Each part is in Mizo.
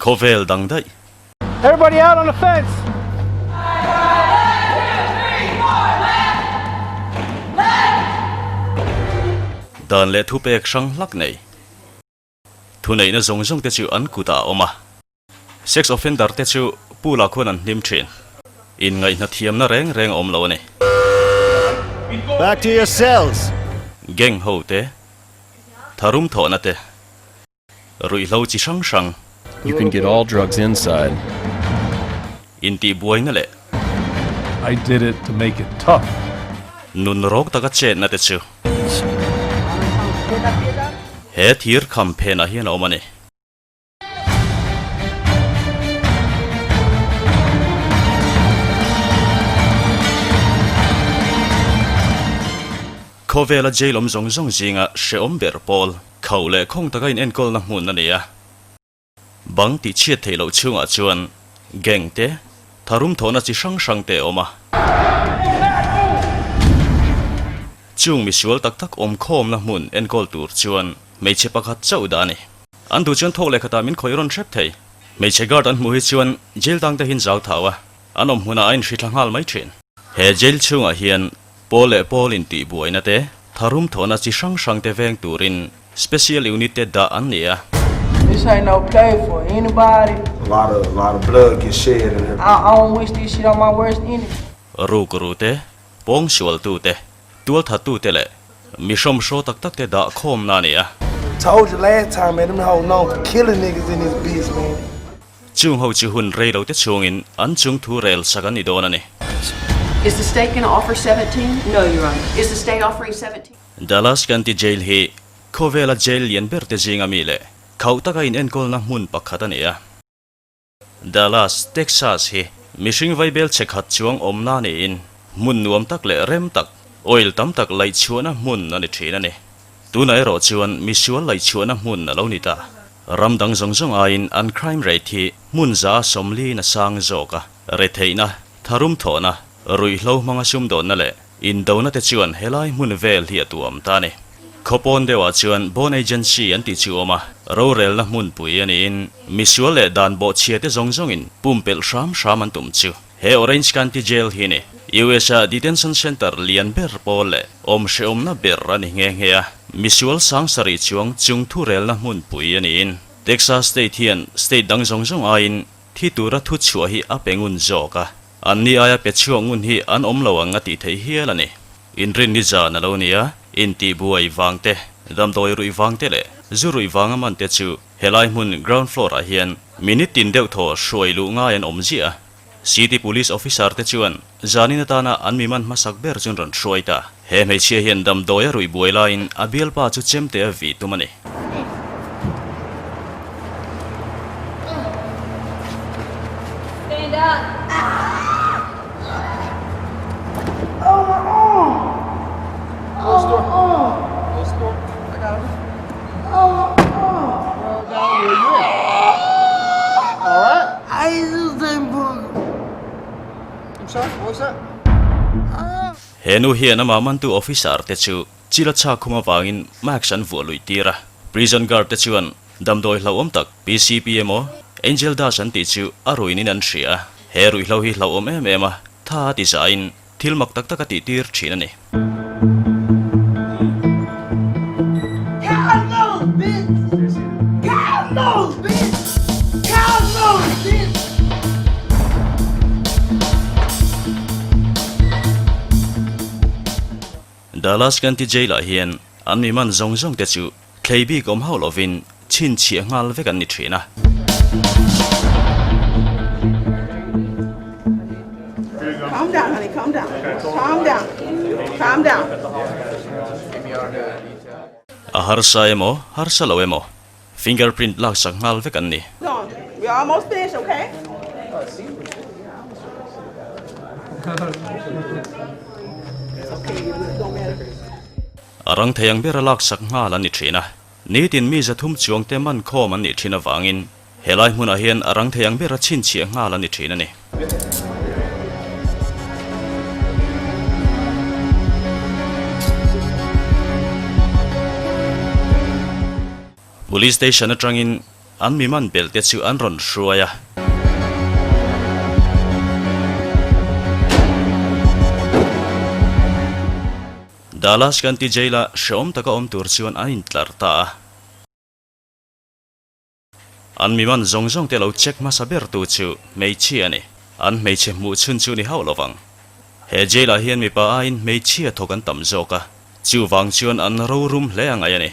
Khawvel dang daih. Everybody out on the fence! Dan leh thupek hrang hlak nei. Thuneihna zawng zawng te chu an kutah a awm a. Sex offender te chu pool ah khuan an hlim thin. Inngaihna thiamna reng reng a awm lo a ni. Back to your cells! Gang ho te, tharum thawhna te, ruihhlo chi hrang hrang. You can get all drugs inside. Intihbuaina leh. I did it to make it tough. Nun rawk taka chetna te chu. He thir kham phenah hian a awm a ni. Khawvela jail awm zawng zawng zinga hrehawm ber pawl khauh leh khawng taka inenkawlna hmun a ni a. Bang tih chhiat theih loh chhungah chuan gang te, tharum thawhna chi hrang hrang te a awm a. Chung misual tak tak awm khawmna hmun enkawl tur chuan hmeichhe pakhat chauh dah a ni. An duh chuan thawk leh khatah min khawih rawn hrep thei. Hmeichhe guard an hmuh hi chuan jail tang te hian zau thau a, an awm hmunah a inhrithla nghal mai thin. He jail chhungah hian pawl leh pawl intihbuaina te, tharum thawhna chi hrang hrang te veng turin special unit te dah an ni a. This ain't no play for anybody. A lot of a lot of blood gets shed in here. I I don't wish this shit on my worst enemy. Rukru te, pawngsualtu te, Tualthattu te leh mi hrawmhraw tak tak te dah khawmna a ni a. Told you last time man, them hoes known for killing niggas in this bitch man. Chung ho chu hun rei lo te chhungin an chung thu rel sak an ni dawn a ni. Is the state gonna offer 17? No, Your Honor. Is the state offering 17? Dallas County Jail hi khawvela jail lian ber te zinga mi leh khauh taka inenkawlna hmun pakhat a ni a. Dallas, Texas hi mihring vaibel chhe khat chuang awmna niin hmun nuam tak leh rem tak, oil tam tak laihchhuahna hmun a ni thin a ni. Tunah erawh chuan misual laihchhuahna hmun a lo ni ta. Ram dang zawng zawng aiin an crime rate hi hmun za 40 a sang zawk a, retheihna, tharum thawhna, ruihhlo hmanga sumdawnna leh Indona te chuan helai hmun vel hi a tuam ta a ni. Khawpawn deuhah chuan Bond Agency an tih chu awm a, rorelna hmunpui a niin misual leh dan bawhchhia te zawng zawngin pumpelh hram hram an tum chu. He Orange County Jail hi ni US-a detention center lian ber pawl leh awm hrehawmna ber a ni nghe nghe a, misual sang sarih chuang chung thurelna hmunpui a niin Texas State hian state dang zawng zawng aiin thi tura thu chhuah hi a pe ngun zawk a. Anni aia pe chhuak ngun hi an awm lo ang a tih theih hial a ni. Inrinni zan a lo ni a, intihbuai vang te, damdawi ruih vang te leh zu ruih vanga man te chu helai hmun ground floor ah hian minute tin deuh thaw hruai luh ngai an awm ziah a. City Police officer te chuan zanin atana an mi man hmasak ber chu an rawn hruai ta. He hmeichhia hian damdawi a ruih buai laiin a bialpa chu chemte a vih tum a ni. He nu hian amah mantu officer te chu Chil a chhak khum avangin mask an vuah luih tir a, prison guard te chuan damdawi hlauhawm tak PCP emaw Angel Dust an tih chu a ruinin an hria a, he ruihhlo hi hlauhawm em em a, tha a ti zaiin thil mak tak tak a tih tir thin a ni. Dallas County Jail-ah hian an mi man zawng zawng te chu thlei bik awm hauh lovin chhinchhiah nghal vek an ni thin a. A harsa emaw, harsa lo emaw, fingerprint laksak nghal vek an ni. A rang thei ang bera laksak nghal an ni thin a, nitin mi 300 chuangte man khawm an nih thin avangin helai hmunah hian a rang thei ang bera chhinchhiah nghal an ni thin a ni. Police station atangin. an mi man belh te chu an rawn hruai a. Dallas County Jail-a hrehawm taka awm tur chuan an intlar ta a. An mi man zawng zawng te lo check hmasa ber tu chu hmeichhia a ni. An hmeichhe hmuh chhun chu ni hauh lo vang. He jail ah hian mipa aiin hmeichhia thawk an tam zawk a, chuvang chuan an rorum hle a ngaih a ni.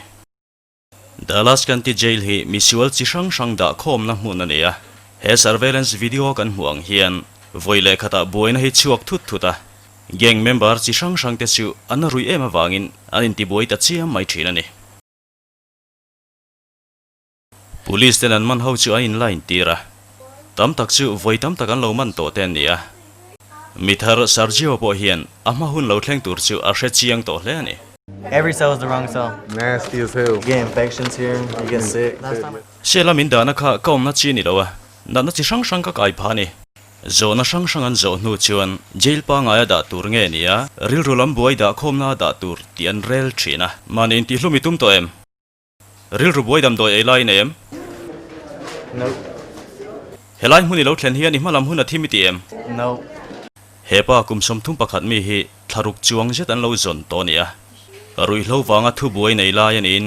Dallas County Jail hi misual chi hrang hrang dah khawmna hmun a ni a, he surveillance video kan hmuh ang hian vawi leh khatah buaina hi chhuak thut thut a, gang member chi hrang hrang te chu an ruih em avangin an intibuai ta chiam mai thin a ni. Police ten an man ho chu an in line tir a, tam tak chu vawi tam tak an lo man tawh te an ni a. Mi thar Sergio pawh hian a hma hun lo thleng tur chu a hre chiang tawh hle a ni. Every cell is the wrong cell. Nasty as hell. You get infections here, you get sick. Cell a min dahna kha ka awmna chi a ni lo a, natna chi hrang hrang ka kai phah a ni. Zawhna hrang hrang an zawh hnu chuan jail pangaia dah tur nge ni a, rilru lam buai dah khawmna dah tur tih an rel thin a. Mahni intihhlum i tum tawh em? Rilru buai damdawi ei lai nei em? Nope. Helai hmun i lo thlen hian i hmalam hun a thim i ti em? Nope. Hepa kum 31 mi hi thlaruk chuang zet an lo zawn tawh a ni a, ruihhlo vanga thu buai nei lai a niin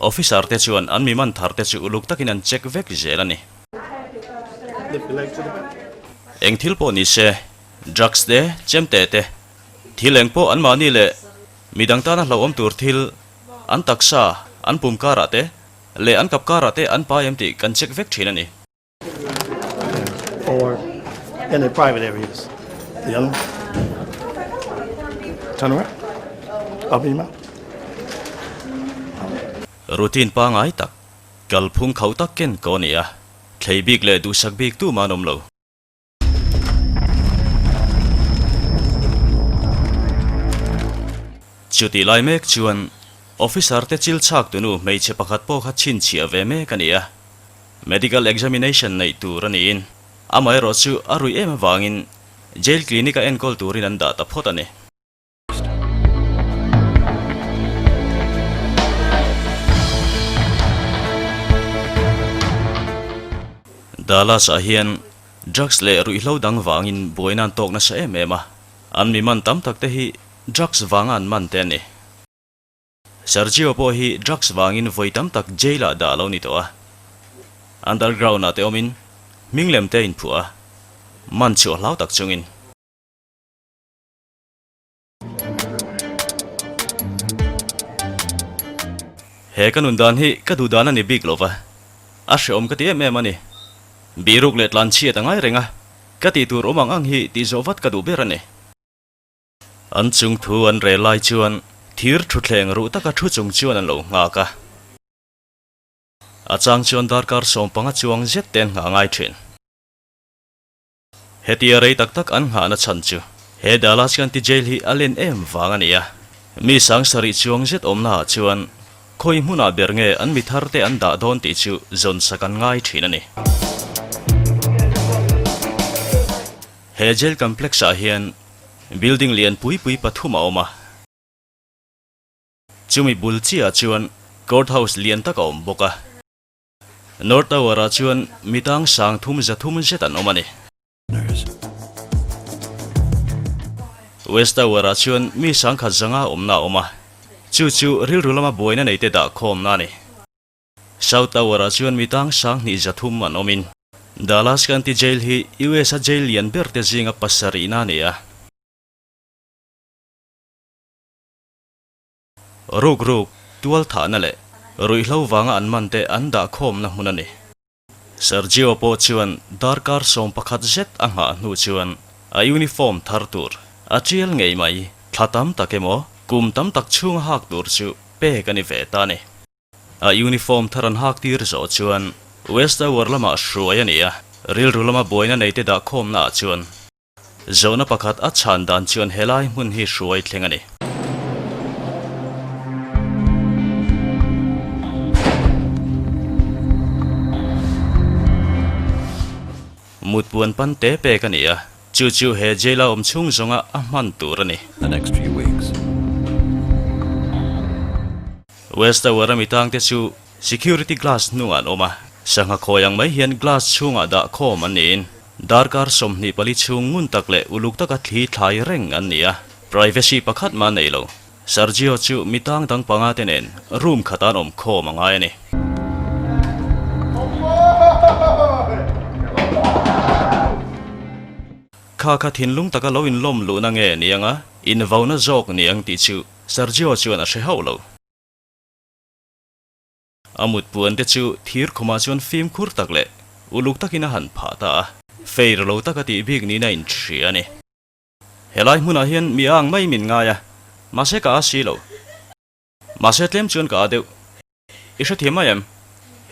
officer te chuan an mi man thar te chu uluk takin an check vek zel a ni. Eng thil pawh ni se, drugs te, chemte te, thil eng pawh anmahni leh midang tana hlauhawm tur thil An taksa, an pum karah te leh an kap karah te an pai em tih kan check vek thin a ni. Or in the private areas. The other one? Turn around. Open your mouth. Routine pangai tak, kalphung khauh tak ken ko a ni a, thlei bik leh duhsak bik tumah an awm lo. Chutih lai mek chuan officer te chil chhak tunu hmeichhe pakhat pawh kha chhinchhiah ve mek a ni a, medical examination neih tur a niin amaherawh chu a ruih em avangin jail clinic a enkawl turin an dah ta phawt a ni. Dallas ah hian drugs leh ruihhlo dang vangin buaina an tawk nasa em em a, an mi man tam tak te hi drugs vanga an man te a ni. Sergio pawh hi drugs vangin vawi tam tak jail ah dah a lo ni tawh a, underground ah te awmin hming lem te a inphuah a, man chhuah hlau tak chungin. He ka nun dan hi ka duh dan a ni bik lo va, a hrehawm ka ti em em a ni. Biruk leh tlanchhiat a ngai reng a, ka tih tur awm ang ang hi tih zawh vat ka duh ber a ni. An chung thu an rel lai chuan thir thutthleng ruh taka thu chung chuan an lo nghak a. A chang chuan darkar 15 chuang zet te an nghah ngai thin. Hetia rei tak tak an nghahna chhan chu he Dallas County Jail hi a len em vang a ni a. Mi 7000 chuang zet awmna ah chuan khawi hmunah ber nge an mi thar te an dah dawn tih chu zawn sak an ngai thin a ni. He jail complex ah hian building lian pui pui pathum a awm a. Chumi bul chiah ah chuan court house lian tak a awm bawk a. North Tower ah chuan mi tang 330 zet an awm a ni. West Tower ah chuan mi 1100 awmna a awm a, chu chu rilru lama buaina neite dah khawmna a ni. South Tower ah chuan mi tang 2300 an awmin Dallas County Jail hi US a jail lian ber te zinga pasarihna a ni a. Ruk ruk, tual thahna leh ruihhlo vanga an man te an dah khawmna hmun a ni. Sergio pawh chuan darkar 11 zet a nghah hnu chuan a uniform thar tur a tial ngei mai, thla tam tak emaw kum tam tak chhunga hak tur chu pek a ni ve ta a ni. A uniform thar an hak tir zawh chuan West Tower lamah hruai a ni a, rilru lama buaina neite dah khawmna ah chuan Zawhna pakhat a chhan dan chuan helai hmun hi hruai thleng a ni. Mutpuan pan te pek a ni a, chu chu he jail a awm chhung zawnga a hman tur a ni. The next few weeks. West Tower a mitang te chu security glass hnungah an awm a. Sangha khawi ang mai hian glass chhungah dah khawm an niin darkar 24 chhung ngun tak leh uluk taka thli thlai reng an ni a, privacy pakhat mah nei lo. Sergio chu mi tang dang panga te nen room khat an awm khawm a ngai a ni. Kha kha thinlung taka lo inlawm luhna nge ni anga invauna zawk ni ang tih chu Sergio chuan a hre hauh lo. A mutpuan te chu thir khumah chuan fimkhur tak leh uluk takin a han phah ta a, fair lo taka tih bik niin a inhria a ni. Helai hmunah hian mi ang mai min ngai a, mahse ka a si lo. Mahse tlem chuan ka a deuh. I hrethiam mai em?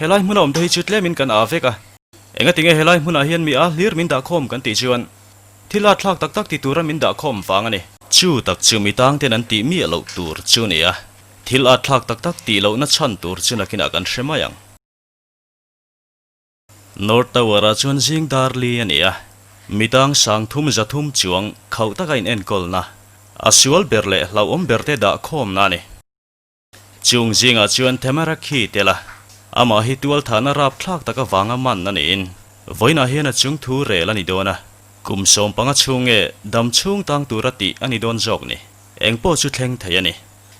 Helai hmuna awm te hi chu tlemin kan a vek a. Engatinge helai hmunah hian mi a hlir min dahkhawm kan tih chuan thil a thlak tak tak ti tura min dahkhawm vang a ni. Chu tak chu mi tang ten an tih miah loh tur chu ni a, thil a thlak tak tak tih lohna chhan tur chu nakinah kan hre mai ang. North Tower-ah chuan zing dar li a ni a, mi tang sang thum za thum chuang khauh taka inenkawlna, a sual ber leh hlauhawm berte dahkhawmna a ni. Chung zingah chuan Tamara khi tel a, amah hi tualthahna rapthlak taka vanga man a niin vawiinah hian a chung thu rel a ni dawn a, kum 15 chhung nge dam chhung tang tura tih a ni dawn zawk ni. Eng pawh chu thleng thei a ni.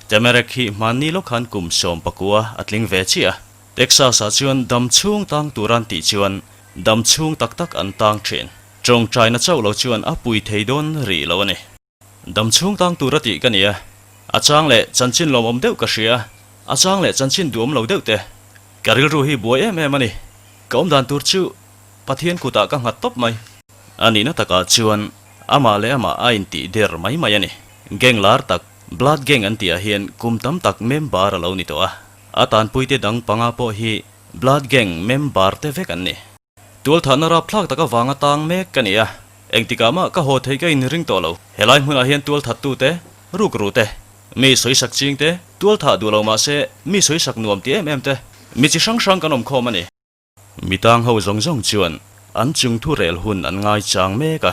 Tamara khi hmanni lawk khan kum 19 a tling ve chiah a, Texas-ah chuan dam chhung tang tura an tih chuan dam chhung tak tak an tang thin. Tawngtaina chauh lo chuan a pui thei dawn rih lo a ni. Dam chhung tang tur a tih ka ni a, a chang leh chanchin lawmawm deuh ka hria, a chang leh chanchin duhawm lo deuh te. Ka rilru hi buai em em a ni. Ka awm dan tur chu Pathian kutah ka nghat tawp mai. A nihna takah chuan amah leh amah a intih der mai mai a ni. Gang lar tak, Blood Gang an tihah hian kum tam tak member a lo ni tawh a, a tanpuite dang panga pawh hi Blood Gang member te vek an ni. Tualthahna rapthlak tak avanga tang mek ka ni a, engtikah mah ka haw theih ka inring tawh lo. Helai hmunah hian tualthattute, rukrute, mi sawisak chingte, tualthah duh lo mahse mi sawisak nuam ti em em te, mi chi hrang hrang kan awm khawm a ni. Mi tang ho zawng zawng chuan an chungthu rel hun an ngaichang mek a,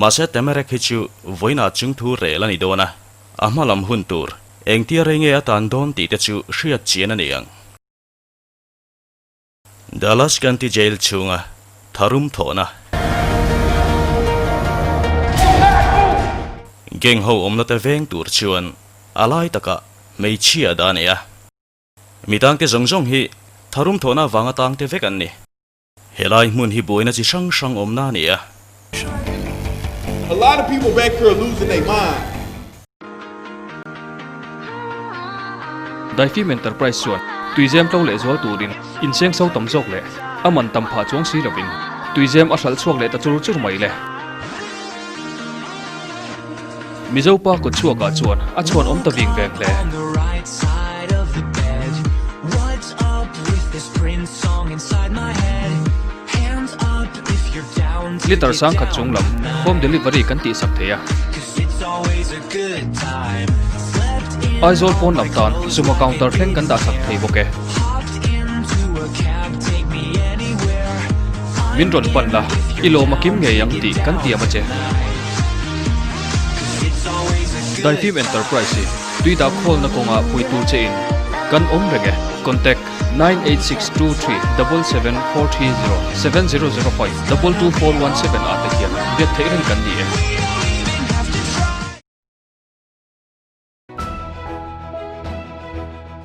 mahse Temerek hi chu vawiinah chungthu rel a ni dawn a, a hma lam hun tur engtia rei nge a tan dawn tih te chu hriat chian a ni ang. Dallas County Jail chhunga tharum thawhna. Gang ho awmna te veng tur chuan a lai takah hmeichhia dah a nei a. Mi tangte zawng zawng hi tharum thawhna avanga tangte vek an ni. Helai hmun hi buaina chi hrang hrang awmna a ni a. A lot of people back here are losing their mind. Daifim Enterprise chuan tuizem tlo leh zual turin inseng so tam zawk leh a man tam phah chuang si lovin tuizem a hralh chhuak leh ta chur chur mai le. Mizo pa kut chhuakah chuan a chhuan awm ta ving veng hle. Litre sangkhat chung lam home delivery kan tihsak thei a. Aizawl pawn lam tan Zuma counter thleng kan dahsak thei bawk e. Min rawn pan la, i lawm a kim ngei ang tih kan tiam a che. Daifim Enterprise hi tui dah khawlna kawnga pui tur che in kan awm reng e. Contact, 98623 77430 7005 22417 ah te hian biak theih reng kan ni e.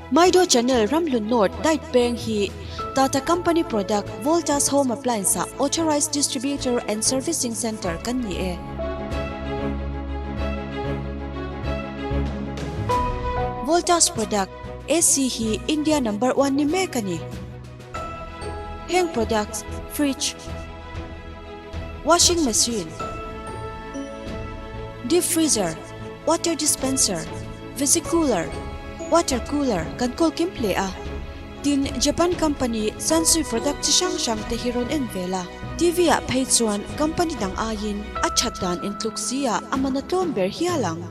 Maido Channel Ramhlun North Diet Peng hi Tata Company Product Voltas Home Appliance ah Authorized Distributor and Servicing Centre kan ni e. Voltas Product AC hi India Number One ni mek a ni. Heng products Fridge, Washing Machine, Deep Freezer, Water Dispenser, Visi Cooler, Water Cooler kan kawl kim hle a. Tin, Japan company Sansui product chi hrang hrang te hi rawn en vel a. TV ah phei chuan company dang aiin a that dan intluk si ah a man a tlawm ber hial ang.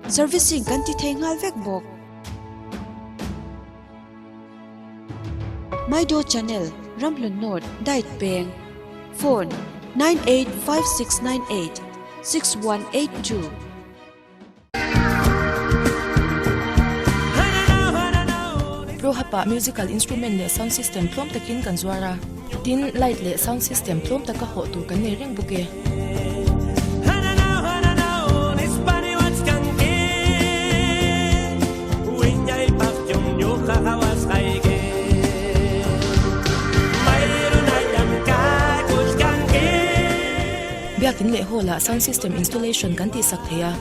Servicing kan ti thei nghal vek bawk. Maido Channel, Ramhlun North, Diet Peng, Phone, 985698 6182. Pro Hub ah musical instrument leh sound system tlawm takin kan zuar a. Tin, light leh sound system tlawm taka hawh tur kan nei reng bawk e. Biakin leh hall ah sound system installation kan tihsak thei a.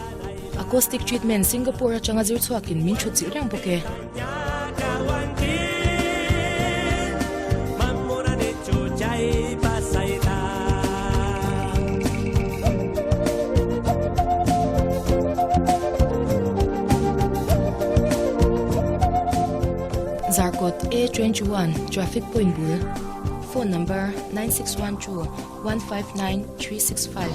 Acoustic treatment Singapore atanga zir chhuakin min thut chilh reng bawk e. Zarkawt A21 Traffic Point bul Phone number 9612 159 365.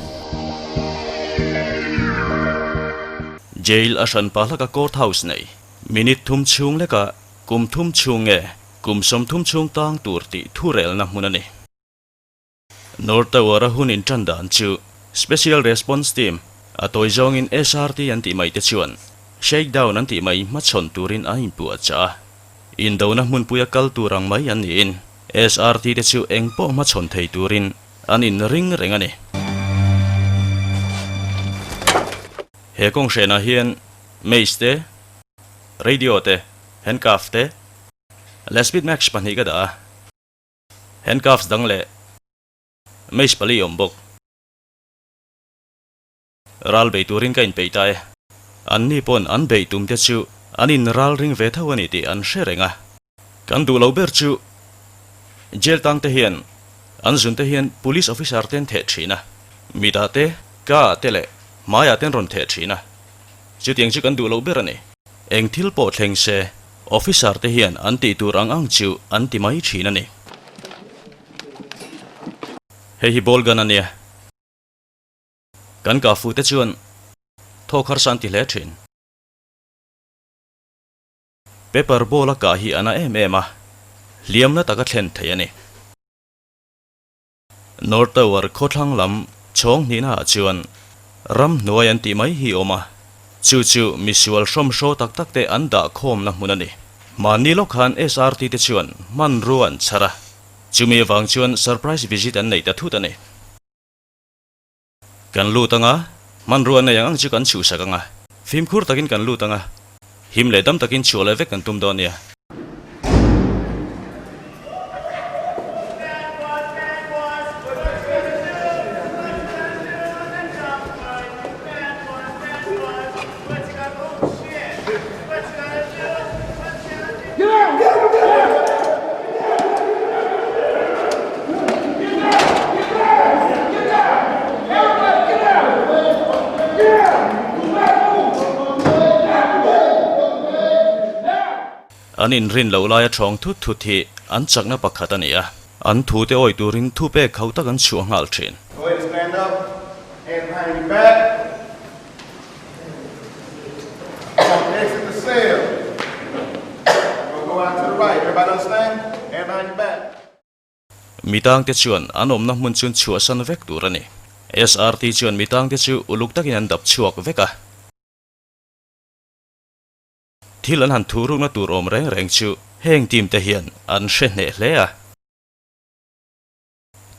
Jail a hran pah hlaka court house nei. Minute thum chhung lekah kum thum chhung nge kum 30 chhung tang tur tih thurelna hmun a ni. North Tower a hun intan dan chu Special Response Team a tawi zawngin SRT an tih mai te chuan Shakedown an tih mai hmachhawn turin an inpuah chah a. Indona hmunpuia kal tur ang mai an niin SRT te chu eng pawh hmachhawn thei turin an inring reng a ni. He kawng hrenah hian mace te, radio te, handcuff te leh speed max pahnih ka dah a. Handcuffs dang leh mace pali awm bawk. Ral bei turin ka inpeih ta e. Anni pawn an beih tum te chu an in ral ring ve tho a ni tih an hre reng a. Kan duh lo ber chu jail tang te hian an zun te hian police officer ten theh thin a, mitah te, ka ah te leh hmaiah ten rawn theh thin a. Chutiang chu kan duh lo ber a ni. Eng thil pawh thleng se officer te hian an tih tur ang ang chu an ti mai thin a ni. Hei hi ball gun a nia. Kan kah fuh te chuan thawk harsa an ti hle thin. Paper ball a kah hi a na em em a, hliamna taka thlen thei a ni. North Tower khawthlang lam chhawng hnihna ah chuan ramhnuai an tih mai hi awm a, chu chu misual hrawmhraw tak tak te an dah khawmna hmun a ni. Mahni lawk khan SRT te chuan hmanrua an chhar a, chumi avang chuan surprise visit an nei ta thut a ni. Kan lut anga, hmanrua nei ang ang chu kan chhuhsak anga, fimkhur takin kan lut anga, him leh dam takin chhuah leh vek kan tum dawn nia. An inrin loh laia thawng thut thut hi an chakna pakhat a ni a. An thute awih turin thupek khauh tak an chhuah nghal thin. Mitangte chuan an awmna hmun chun chhuahsan vek tur a ni. SRT chuan mitangte chu uluk takin an dap chhuak vek a. Thil an han thurukna tur awm reng reng chu heng team te hian an hre hneh hle a.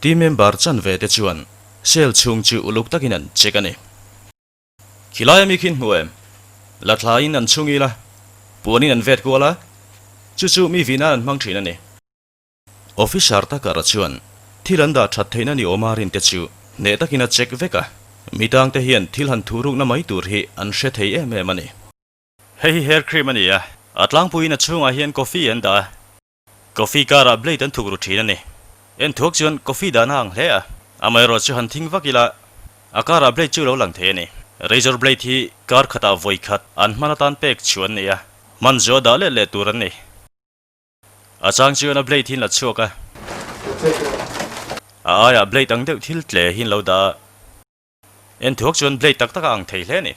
Team member chanve te chuan cell chhung chu uluk takin an check a ni. Khilai ami khi hmu em? La thla in an chhung ila, puan in an vet kual a, chu chu mi vih nan an hmang thin a ni. Officer Tucker-a chuan thil an dah that theihna ni awm a rin te chu hneh takin a check vek a, mitang te hian thil han thurukna mai tur hi an hre thei em em a ni. Hei hi hair cream a ni a, a tlangpuiin a chhungah hian coffee an dah a, Coffee karah blade an thuk ru thin a ni. En thuak chuan coffee dahna ang hle a, amaherawh chu han thing vak ila a karah blade chu lo lang thei a ni. Razor blade hi kar khatah vawi khat an hman atan pek chhuah an ni a, hman zuah dah let leh tur an ni. A chang chuan a blade hi an la chhuak a, a aiah blade ang deuh thil tle hi an lo dah a. En thuak chuan blade tak tak a ang thei hle a ni.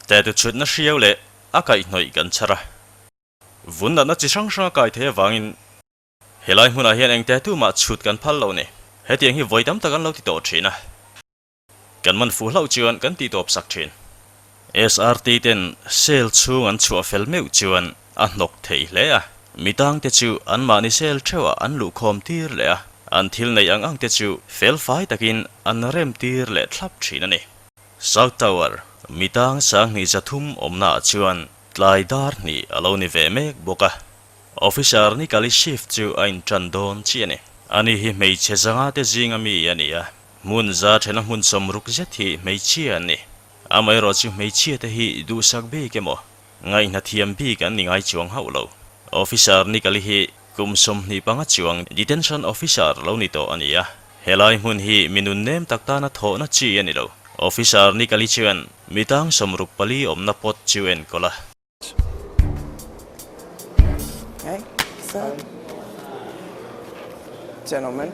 Tattoo chhutna hriau leh a kaihhnawih kan chhar a. Vun natna chi hrang hrang a kai thei avangin helai hmunah hian eng tattoo mah chhut kan phal lo ni. Hetiang hi vawi tam tak an lo ti tawh thin a. Kan man fuh hlauh chuan kan tih tawp sak thin. SRT ten cell chhung an chhuah fel meuh chuan a hnawk thei hle a, mitangte chu anmahni cell theuhah an luhkhawm tir leh a, an thil neih ang ang te chu fel fai takin an rem tir leh thlap thin a ni. South Tower, mitang sanghnih zathum awmnaah chuan tlai dar hnih a lo ni ve mek bawk a. Officer Nikali shift chu a intan dawn chiah a ni. Ani hi hmeichhe zanga te zinga mi a ni a, hmun za thena hmun sawmruk zet hi hmeichhia an ni. Amaherawh chu hmeichhia te hi duhsak bik emaw, ngaihna thiam bik an ni ngai chuang hauh lo. Officer Nikali hi kum 25 chuang detention officer lo ni tawh a ni a, helai hmun hi mi nun nem tak tana thawhna chi a ni lo. Officer Nikali chuan mi tang 64 awmna pawt chu enkawl a. Hey, what's up? Gentlemen.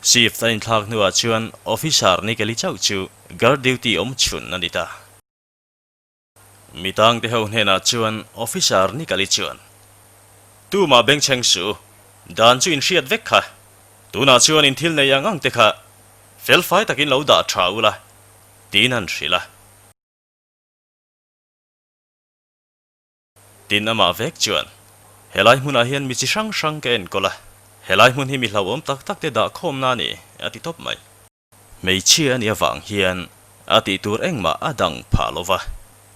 Shift a inthlak hnuah chuan officer Nikeli chauh chu guard duty awm chhun a ni ta. Mitangte ho hnenah chuan officer Nikeli chuan, Tumah bengchheng suh u, dan chu inhriat vek kha. Tunah chuan inthil nei ang ang te kha felfai takin lo dah tha ula, Tiin an hrilh a. Tin amah vek chuan, Helai hmunah hian mi chi hrang hrang ka enkawl a, helai hmun hi mi hlauhawm tak tak te dah khawmna a ni, a ti tawp mai. Hmeichhia a nih avang hian a tih tur engmah a dang phah lo va.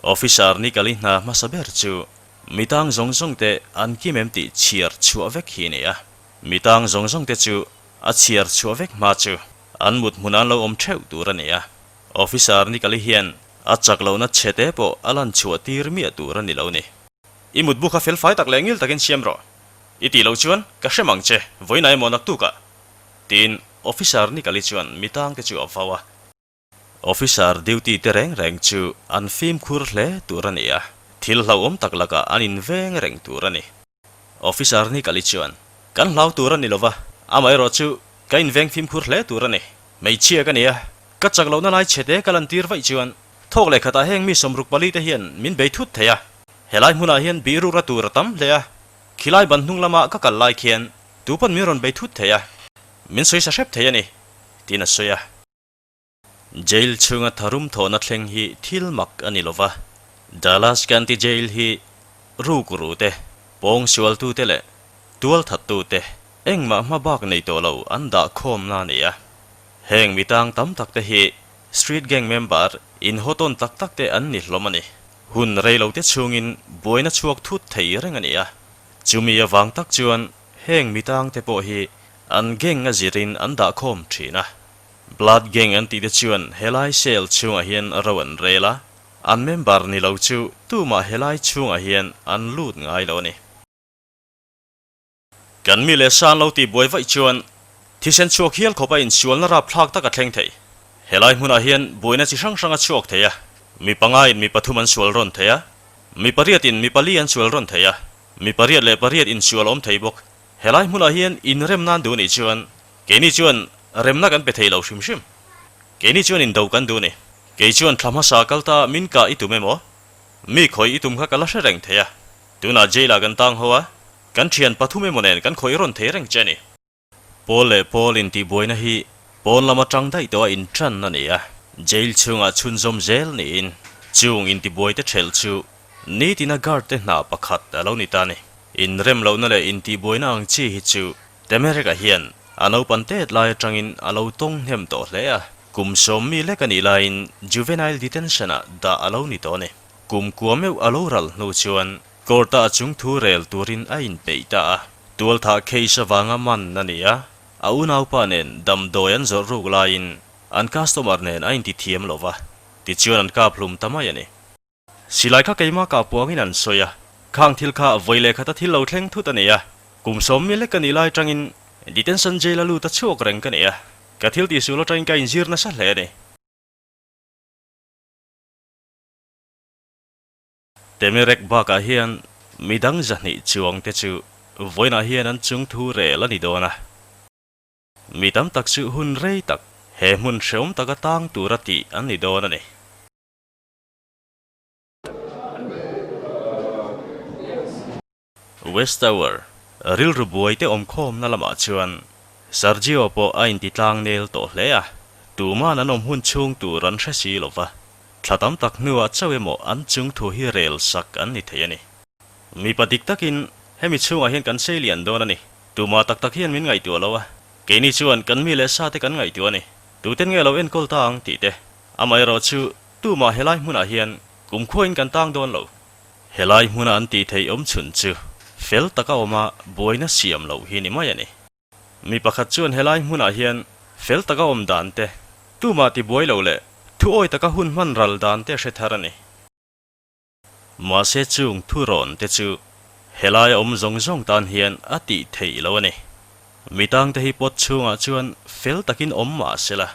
Officer Nikali hna hmasa ber chu mi tang zawng zawng te an kim em tih chhiar chhuah vek hi a ni a. Mi tang zawng zawng te chu a chhiar chhuah vek hma chu An mut hmun an lo awm theuh tur a ni a, Officer Nikali hian a chak lohna chhe te pawh a lan chhuah tir miah tur a ni lo ni. I mutbu kha felfai tak leh ngil takin siam rawh. I tih loh chuan ka hrem ang che, vawiinah emaw naktukah. Tiin Officer Nikali chuan mi tangte chu a vau a. Officer duty te reng reng chu an fimkhur hle tur a ni a, thil hlauhawm tak lakah an inveng reng tur a ni. Officer Nikali chuan, Kan hlau tur a ni lova, amaherawh chu ka inveng fimkhur hle tur a ni. Hmeichhia ka ni a, ka chak lohna lai chhete ka lantir vaih chuan thawk leh khatah heng mi 64 te hian min bei thut thei a. Helai hmunah hian bihrukna tur a tam hle a, khilai ban hnung lama ka kal lai khian tupawn min rawn bei thut thei a, min sawi sa hrep thei a ni, tiin a sawi a. Jail chhunga tharum thawhna thleng hi thil mak a ni lova, Dallas County Jail hi rukru te, pawng sualtute leh tualthattute engmah hma bak nei tawh lo an dah khawmna a ni a. Heng mi tang tam tak te hi street gang member inhawtawn tak tak te an ni hlawm a ni. Hun rei lo te chhungin buaina chhuak thut thei reng a ni a. Chumi avang tak chuan heng mi tang te pawh hi an gang a zirin an dah khawm thin a. Blood Gang an tih te chuan helai cell chhungah hian ro an rel a, an member ni lo chu tumah helai chhungah hian an lut ngai lo a ni. Kan mi leh san lo tih buai vaih chuan thisen chhuak hial khawp a insualna rapthlak tak a thleng thei. Helai hmunah hian buaina chi hrang hrang a chhuak thei a, mi panga in mi pathum an sual rawn thei a, mi pariat in mi pali an sual rawn thei a, mi pariat leh pariat insual awm thei bawk. Helai hmunah hian inrem nan duh nih chuan Keini chuan remna kan pe thei lo hrim hrim. Keini chuan indo kan duh ni. Kei chuan thla hmasa kal ta min kah i tum emaw? Mi khawih i tum kha ka la hre reng thei a. Tunah jail ah kan tang ho a, kan thian pathum emaw nen kan khawih rawn thei reng che a ni. Pawl leh pawl intihbuaina hi pawn lama tang daih tawh a intan a ni a, jail chhungah chhunzawm zel niin chung intibuaite thelh chu nitina guard te hna pakhat a lo ni ta a ni. Inrem lohna leh intihbuaina ang chi hi chu Temereka hian a naupan tet lai atangin a lo tawng hnem tawh hle a, kum sawm mi lek a nih laiin juvenile detention-ah dah a lo ni tawh a ni. Kum kua meuh a lo ral hnu chuan court-ah a chung thu rel turin a inpeih ta a, tualthah case avanga man a ni a, a unaupa nen damdawi an zawrh ruk laiin an customer nen a intithiam lo va, tichuan an kap hlum ta mai a ni. Silai kha keimah kah puangin an sawi a, khang thil kha vawi leh khata thil lo thleng thut a ni a, kum sawm mi lek ka nih lai atangin detention jail a lut a chhuak reng ka ni a, ka thil tihsual atangin ka inzir nasa hle a ni. Temerek bakah hian midang 200 chuang te chu vawiinah hian an chung thu rel a ni dawn a. Mi tam tak chu hun rei tak he hmun hreawm taka tang tura tih an ni dawn a ni. West Tower, rilru buai te awmkhawmna lamah chuan Sergio pawh a inti tlang nel tawh hle a. Tuman an awm hun chhung tur an hre si lo va, thla tam tak hnuah chauh emaw an chung thu hi rel sak an ni thei a ni. Mipa dik takin hemi chhungah hian kan sei lian dawn a ni. Tumah tak tak hian min ngaihtuah lo a, keini chuan kan mi leh sa te kan ngaihtuah a ni. Tuten nge lo enkawl ta ang tih te. Amaherawh chu tumah helai hmunah hian kumkhuain kan tang dawn lo. Helai hmuna an tih theih awm chhun chu fel taka awma buaina siam loh hi ni mai a ni. Mi pakhat chuan helai hmunah hian fel taka awm dan te, tumah tibuai lo leh thu awi taka hun hman ral dan te hre thar a ni. Mahse chung thu rawn te chu helaia awm zawng zawng tan hian a tih theih lo a ni. Mi tangte hi pawt chhungah chuan fel takin awm mah sela,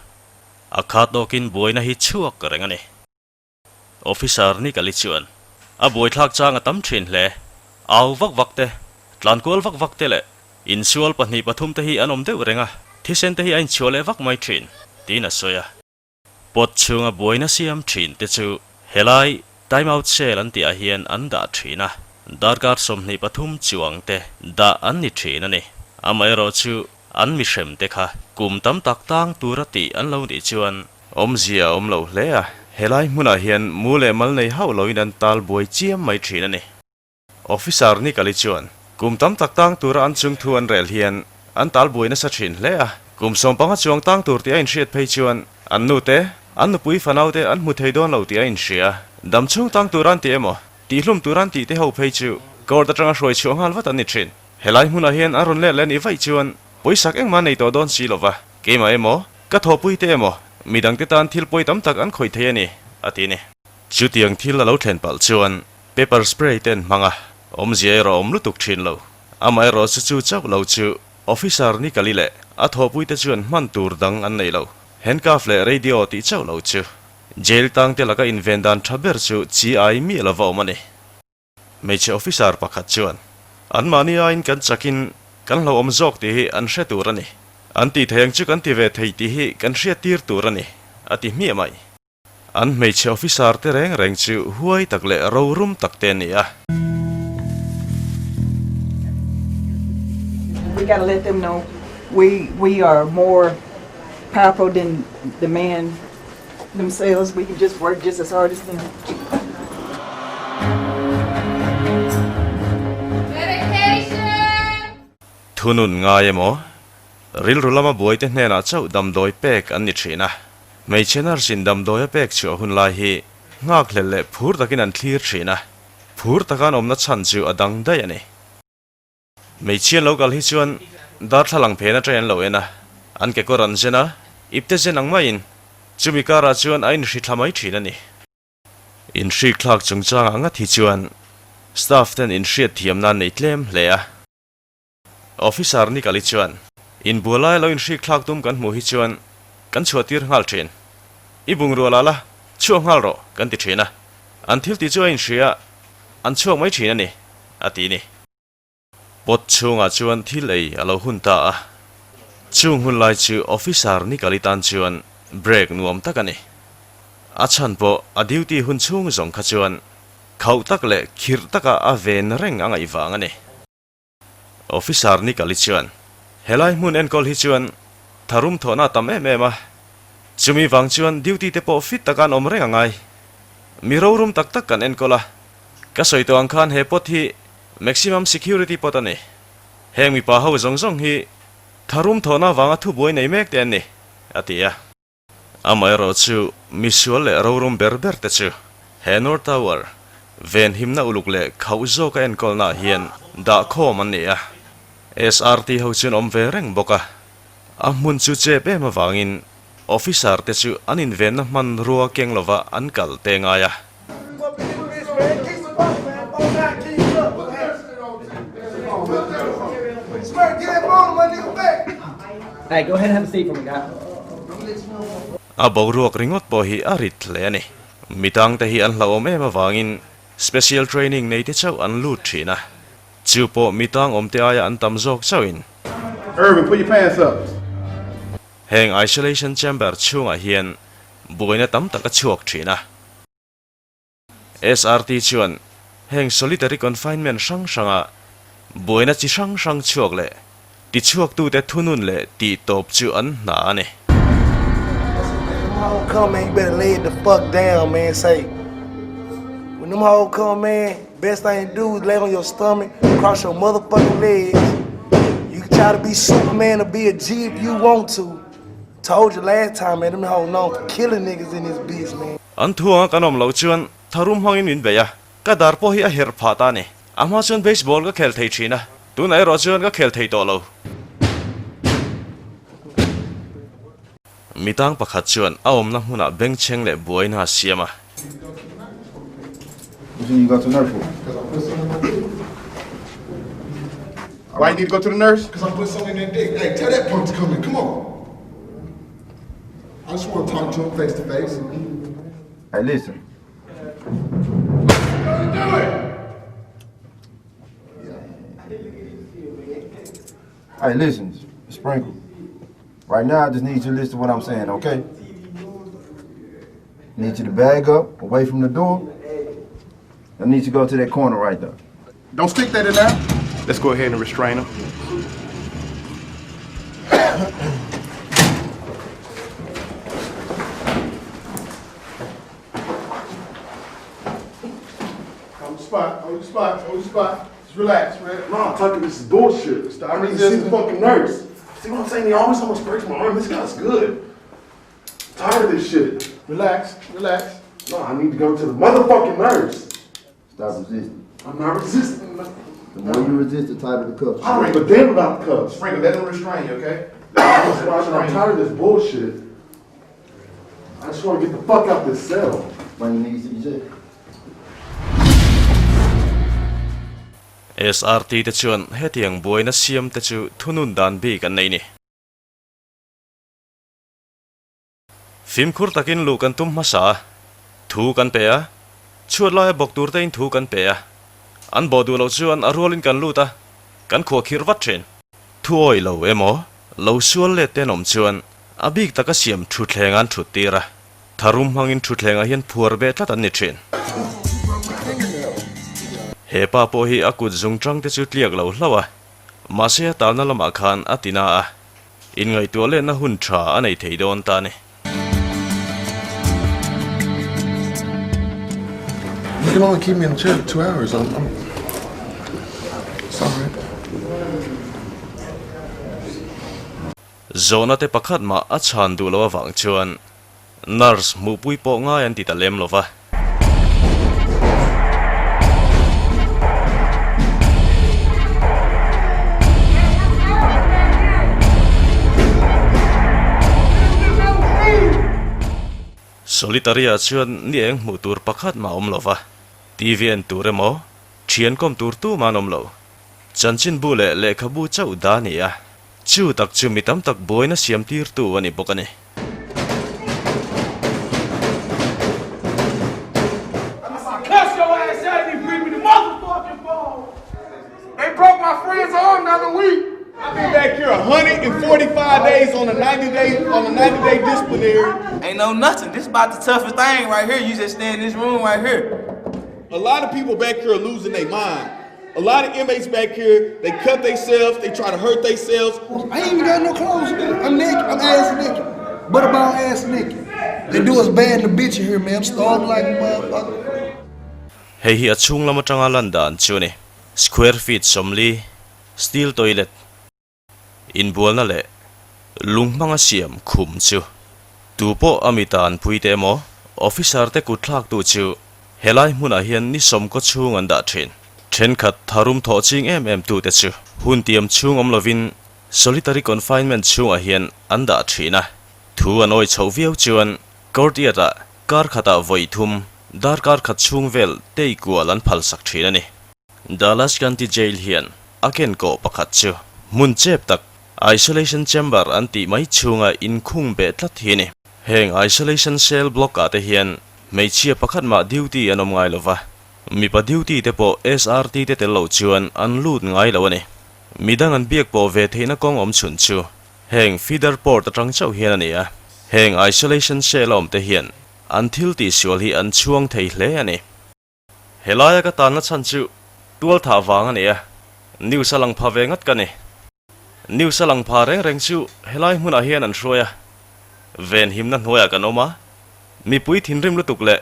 a khat awkin buaina hi chhuak reng a ni. Officer Nikali chuan a buaithlak chang a tam thin hle. Au vak vak te, tlankual vak vak te leh insual pahnih pathum te hi an awm deuh reng a, thisen te hi a inchhuah leh vak mai thin, tiin a sawi a. Pot chhunga buaina siam thin te chu helai time out cell an tihah hian an dah thin a, darkar 23 chuang te dah an ni thin a ni. Amaherawhchu an mihrem te kha kum tam tak tang tura tih an lo nih chuan Awmzia a awm lo hle a, helai hmunah hian mu leh mal nei hauh loin an tal buai chiam mai thin a ni. Officer Nikali chuan kum tam tak tang tura an chung thu an rel hian an tal buai nasa thin hle a, kum 15 chuang tang tur tih a inhriat phei chuan an nute, an nupui fanaute an hmu thei dawn lo tih a inhria. Dam chhung tang tur an ti emaw, tihhlum tur an tih te ho phei chu court atanga hruai chhuah nghal vat an ni thin. Helai hmunah hian an rawn let leh nih vaih chuan pawisak engmah nei tawh dawn si lova, keimah emaw, Ka thawhpuite emaw, midangte tan thil pawi tam tak an khawih thei a ni, a ti ni. Chutiang thil a lo thlen palh chuan pepper spray te an hmang a, awmzia erawh a awm lutuk thin lo. Amaherawh chu chu chauh lo chu officer Nikali leh a thawhpuite chuan hman tur dang an nei lo. Handcuff leh radio tih chauh lo chu jail tangte laka inven dan tha ber chu chi ai miah lova awm a ni. Hmeichhe officer pakhat chuan, Anmahni aiin kan chakin kan hlauhawm zawk tih hi an hre tur a ni. An tih thei ang chu kan ti ve thei tih hi kan hriattir tur a ni, a ti hmiah mai. An hmeichhe officer te reng reng chu huai tak leh rorum tak te a ni a. We gotta let them know we we are more powerful than the man themselves. We can just work just as hard as them. Thunun ngai emaw, rilru lama buaite hnenah chauh damdawi pek an ni thin a. Hmeichhe nurse in damdawi a pek chhuah hun lai hi nghakhlel leh phur takin an thlir thin a, phur taka an awmna chhan chu a dang daih a ni. Hmeichhia lo kal hi chuan darthlalang phen atang an lo en a, an kekawr an zen a, ipte zen ang maiin chumi karah chuan a inhri thla mai thin a ni. Inhrik thlak chungchangah ngat hi chuan staff ten inhriat thiamna an nei tlem hle a. Officer Nikali chuan inbual laia lo inhrik thlak tum kan hmuh hi chuan kan chhuahtir nghal thin. I bungrua la la, chhuak nghal rawh kan ti thin a, an thil tih chu a inhria a, an chhuak mai thin a ni, a ti ni. Pot chhungah chuan thil ei a lo hun ta a, chung hun lai chu officer Nikali tan chuan break nuam tak a ni. A chhan pawh a duty hun chhung zawng kha chuan khauh tak leh khirh taka a ven reng a ngaih vang a ni. Officer Nikali chuan helai hmun enkawl hi chuan tharum thawhna a tam em em a, chumi vang chuan duty te pawh fit taka an awm reng a ngai. Mi rorum tak tak kan enkawl a, ka sawi tawh ang khan he pot hi Maximum security pot a ni. Heng mipa ho zawng zawng hi tharum thawhna vanga thubuai nei mek te an ni, a ti a. Amaherawh chu misual leh rorum ber ber te chu he North Tower venhimna uluk leh khauh zawka enkawlnaah hian dah khawm an ni a. SRT ho chuan awm ve reng bawk a. A hmun chu chep em avangin Officer te chu an invenna hmanrua keng lova an kal te ngai a. A boruak ringawt pawh hi a rit hle a ni. Mitangte hi an hlauhawm em avangin special training nei te chauh an lut thin a. Chu pawh mitang awmte aia an tam zawk chauhin. Irvin, put your pants up. Heng isolation chamber chhungah hian buaina tam tak a chhuak thin a. SRT chuan heng solitary confinement hrang hranga buaina chi hrang hrang chhuak leh tichhuaktute thunun leh tihtawp chu an hna a ni. Them hoes come, man, you better lay it the fuck down, man. Say, when them hoes come, man, best thing to do is lay on your stomach, cross your motherfucking legs. You can try to be Superman or be a G if you want to. Told you last time, man, them hoes known for killing niggas in this bitch, man. An thu anga kan awm loh chuan tharum hmangin min bei a, ka dar pawh hi a herh phah ta a ni. A hma chuan baseball ka khel thei thin a, tunah erawh chuan ka khel thei tawh lo. Mitang pakhat chuan a awmna hmunah bengchheng leh buaina a siam a. Why you need to go to the nurse? Cause I put something in that dick. Hey, tell that punk to come in. Come on. I just want to talk to him face to face. Hey, listen. What you doing? Hey, listen, Sprinkle. Right now, I just need you to listen to what I'm saying, okay? Need you to bag up away from the door. I need you to go to that corner right there. Don't stick that in there. Let's go ahead and restrain him. Hold the spot, hold the spot, hold the spot. Just relax, man. No, I'm talking this is bullshit. Stop I need to see the resisting. fucking nurse. See what I'm saying? He always almost breaks my arm. This guy's good. I'm tired of this shit. Relax, relax. No, I need to go to the motherfucking nurse. Stop resisting. I'm not resisting. The more you resist, the tighter the cuffs. I don't give a damn about the cuffs. Sprinkle, let him restrain you, okay? I'm tired of this bullshit. I just want to get the fuck out this cell. Bring the niggas to the jail. SRT te chuan hetiang buaina siam te chu thunun dan bik an nei ni. Fimkhur takin luh kan tum hmasa a, thu kan pe a, chhuat laia bawk tur tein thu kan pe a, an bawh duh loh chuan a rualin kan lut a, kan khuah khirh vat thin. Thu awih lo emaw, lo sual let te an awm chuan a bik taka siam thutthleng an thut tir a, tharum hmangin thutthlengah hian phuar beh tlat an ni thin. He pa pawh hi a kut zung tang te chu tliak lo hlauh a, mahse a talna lamah khan a ti na a. Inngaihtuah lehna hun tha a nei thei dawn ta a ni. You can only keep me in the chair for two hours. I'm, I'm sorry. Zawhna te pakhat mah a chhan duh loh avang chuan nurse hmuhpui pawh ngai an ti ta lem lo va. Solitaria chuan ni eng hmuh tur pakhat mah awm lo va, TV en tur emaw, thian kawm tur tumah an awm lo. Chanchinbu leh lehkhabu chauh dah a ni a, chu tak chu mi tam tak buaina siam tirtu a ni bawk a ni. Cuss your ass out and bring me the motherfucking phone. They broke my friend's arm the other week. I've been back here 145 days on a 90 day on a 90 day disciplinary. Ain't no nothing. This about the toughest thing right here. You just stay in this room right here. A lot of people back here are losing their mind. A lot of inmates back here, they cut themselves, they try to hurt themselves. I ain't even got no clothes, nigga. I'm naked. I'm ass naked. Butterball ass naked. They do us bad in the bitch in here, man. I'm starving like a motherfucker. Hei hi a chhung lam atanga lan dan chu a ni. Square feet 40, steel toilet, inbualna leh lung hmanga siam khum chu tu pawh a mi tan pui te emaw officer te kut thlak tu chu helai hmunah hian ni sawmkaw chhung an dah thin. Thenkhat tharum thawh ching em em tu te chu hun tiam chhung awm lovin solitary confinement chhungah hian an dah thin a, thu an awi chhoh viau chuan courtyard ah kar khatah vawi thum darkar khat chhung vel tei kual an phalsak thin a ni. Dallas County Jail hian a ken kawh pakhat chu hmun chep tak Isolation Chamber an tih mai chhunga inkhung beh tlat hi a ni. Heng Isolation Cell Block ah te hian hmeichhia pakhat mah duty an awm ngai lo va, mipa duty te pawh SRT te tel lo chuan an lut ngai lo a ni. Midang an biak pawh ve theihna kawng awm chhun chu heng feeder port atang chauh hian a ni a, heng Isolation Cell a awm te hian an thil tihsual hi an chhuang thei hle a ni. Helaia ka tanna chhan chu tual thah vang a ni a, news a lang pha ve ngat ka ni. News a lang pha reng reng chu helai hmunah hian an hruai a. Venhimna hnuaiah kan awm a, mipui thinrim lutuk leh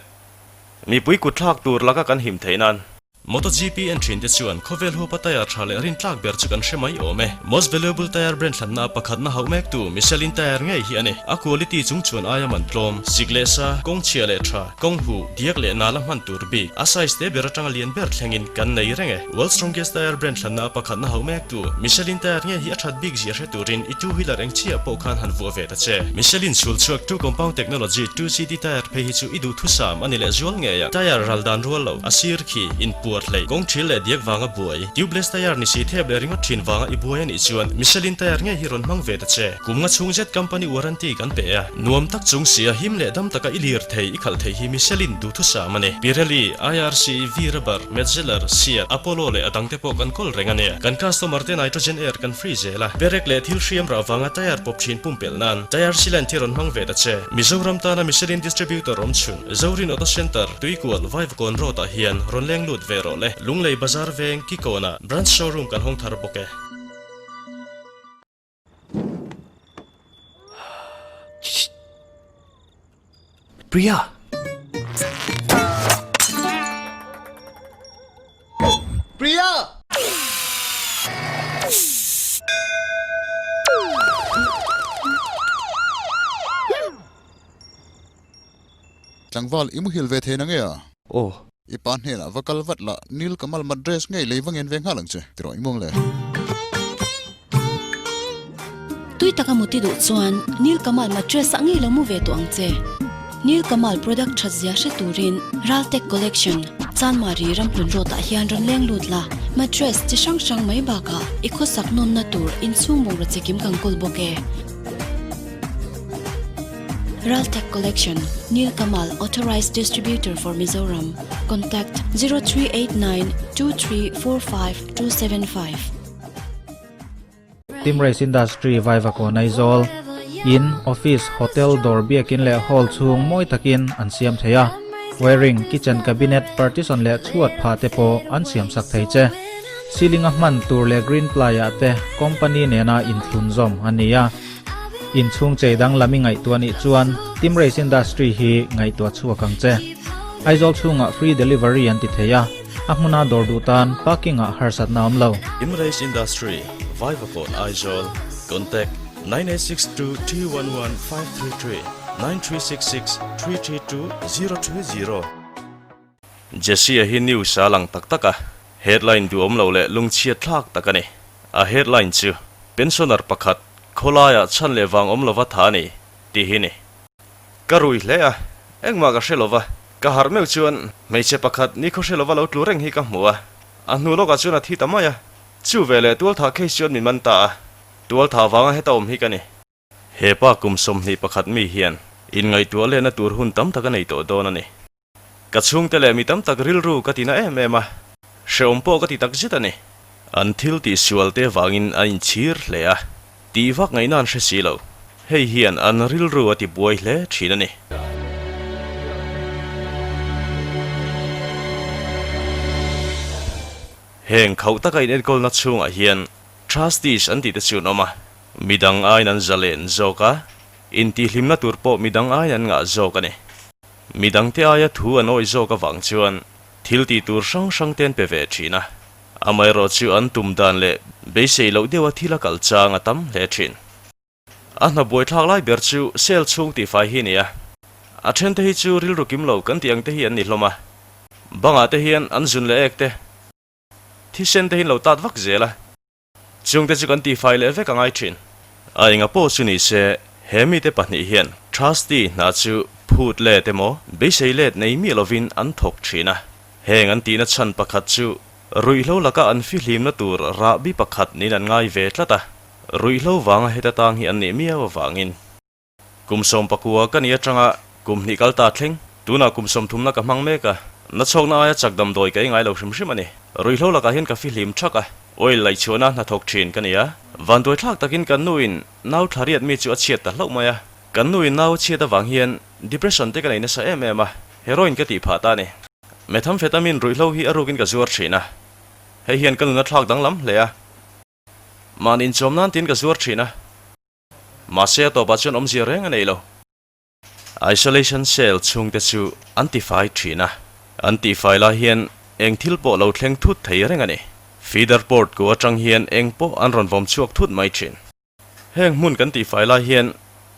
mipui kutthlak tur laka kan him theih nan. MotoGP en thin te chuan khawvel huapa tyre tha leh rintlak ber chu kan hre mai awm e. Most valuable tyre brand hlanna pakhatna hauh mektu Michelin tyre ngei hi a ni. A quality chung chuan aia man tlawm, sik leh sa, kawng chhia leh tha, kawng huh, diak leh nala hman tur bik, a size te ber atanga lian ber thlengin kan nei reng e. World Strongest Tyre brand hlanna pakhatna hauh mektu Michelin tyre nge hi a that bik zia hre turin i two wheeler eng chiah pawh khan han vuah ve ta che. Michelin chhul chhuak two compound technology 2CD tyre phei hi chu i duh thusam a ni leh zual ngei a. Tyre ral dan rual lo, a sir khi, inpuar hlei, kawng thil leh diak vanga buai, tubeless tyre ni si thep leh ringawt thin vanga i buai a nih chuan Michelin tyre nge hi rawn hmang ve ta che. Kum nga chhung zet company warranty kan pe a, nuam tak chung sia him leh dam taka i lir thei i khalh thei hi Michelin duhthusam a ni. Pirelli, IRC, V-Rubber, Metzeler, Seat, Apollo leh a dangte pawh kan kawl reng a nia. Kan customer te nitrogen air kan free zel a, perek leh thil hriam rah vanga tyre pawp thin pumpelh nan tyre sealant hi rawn hmang ve ta che. Mizoram tana Michelin distributor awm chhun, Zorin Auto Centre, Tuikual, Vaivakawn Road ah hian rawn leng lut ve rawh le. Lunglei Bazar veng, Kikawnah branch showroom kan hawng thar bawk e. Priya! Priya! Tlangval i muhil ve thei na nge a? Aw. I pa hnenah va kal vat la, Nil Kamal Madress ngei lei va ngen ve nghal ang che, ti rawh i muang le. Tui taka muti duh chuan Nil Kamal Mattress ah ngei lo mu ve tawh ang che. Nil Kamal product that zia hre turin Raltek Collection, Chanmari Ramhlun Road ah hian rawn leng lut la, mattress chi hrang hrang mai bakah i khawsak nawnna tur inchhung bungraw chikim kan kawl bawk e. Raltek Collection, Nil Kamal Authorized Distributor for Mizoram, Contact 0389 2345 275. Team Race Industry Vaivakawn Aizawl, In, Office, Hotel, Dawr biakin leh Hall chhung mawi takin an siam thei a, Wiring, Kitchen Cabinet, Partition leh chhuat phah te pawh an siam sak thei che. Ceiling a hman tur leh green ply ah te company nena inthlun zawm a ni a. Inchhung chei danglam i ngaihtuah nih chuan Team Race Industry hi ngaihtuah chhuak ang che. Aizawl chhungah free delivery an ti thei a, a hmuna dawr duh tan parking ah harsatna awm lo. Team Race Industry, Vaivakawn Aizawl, Contact, 9862 211 533 9366 332 020. Jesse-a hi news a lang tak tak a, headline duhawm lo leh lungchhiat thlak tak a ni. A headline chu, Pensioner pakhat, khawlaiah chhan leh vang awm lova tha a ni, tih hi ni. Ka rui hle a, engmah ka hre lova, ka harh meuh chuan hmeichhe pakhat nikhaw hre lova lo tlu reng hi ka hmu a, a hnu lawkah chuan a thi ta mai a, chu veleh tualthah case chuan min man ta a, tualthah vanga heta awm hi ka ni. He pa kum 21 mi hian inngaihtuah lehna tur hun tam tak a nei tawh dawn a ni. Ka chhungte leh mi tam tak rilru ka ti na em em a, hrehawm pawh ka ti tak zet a ni. An thil tih sual te vangin an inchhir hle a, tih vak ngaihna an hre si lo. Hei hian an rilru a ti buai hle thin a ni. Heng khauh taka inenkawlna chhungah hian Trustees an tih te chu an awm a, midang aiin an zalen zawk a, intihhlimna tur pawh midang aiin an ngah zawk a ni. Midangte aia thu an awih zawk avang chuan thil tih tur hrang hrang te an pe ve thin a, amaherawh chu an tum dan leh beisei loh deuha thil a kal chang a tam hle thin. A hna buaithlak lai ber chu cell chhung tihfai hi a ni a, a thente hi chu rilru kim lo kan tih ang te hi an ni hlawm a, bangah te hian an zun leh ek te, thisen te hi an lo tat vak zel a. Chungte chu kan tihfai leh vek a ngai thin. A enga pawh chu ni se, he mite pahnih hian Trustee hna chu phut let emaw, beisei let nei miah lovin an thawk thin a. Heng an tihna chhan pakhat chu ruihhlo laka an fihlimna tur rahbi pakhat niin an ngai ve tlat a, ruihhlo vanga heta tang hi an nih miau avangin. Kum 19 ka ni atanga kum hnih kal ta thleng, tunah kum sawmthumna ka hmang mek a, nachhawkna aia chak damdawi ka ei ngai lo hrim hrim a ni. Ruihhlo lakah hian ka fihlim thak a, oil laihchhuahna hnathawk thin ka ni a. Vanduaithlak takin kan nuin nau thla riat mi chu a chhiat ta hlauh mai a, kan nuin nau a chhiat avang hian depression te ka nei nasa em em a, heroin ka tih phah ta a ni. Methamphetamine ruihhlo hi a rukin ka zuar thin a, hei hian ka nun a thlak danglam hle a, mahni inchawm nan tiin ka zuar thin a. Mahse a tawpah chuan awmzia reng a nei lo. Isolation cell chhungte chu an tifai thin a, an tihfai lai hian eng thil pawh lo thleng thut thei reng a ni. Feeder port ku atang hian eng pawh an rawn vawm chhuak thut mai thin. Heng hmun kan tihfai lai hian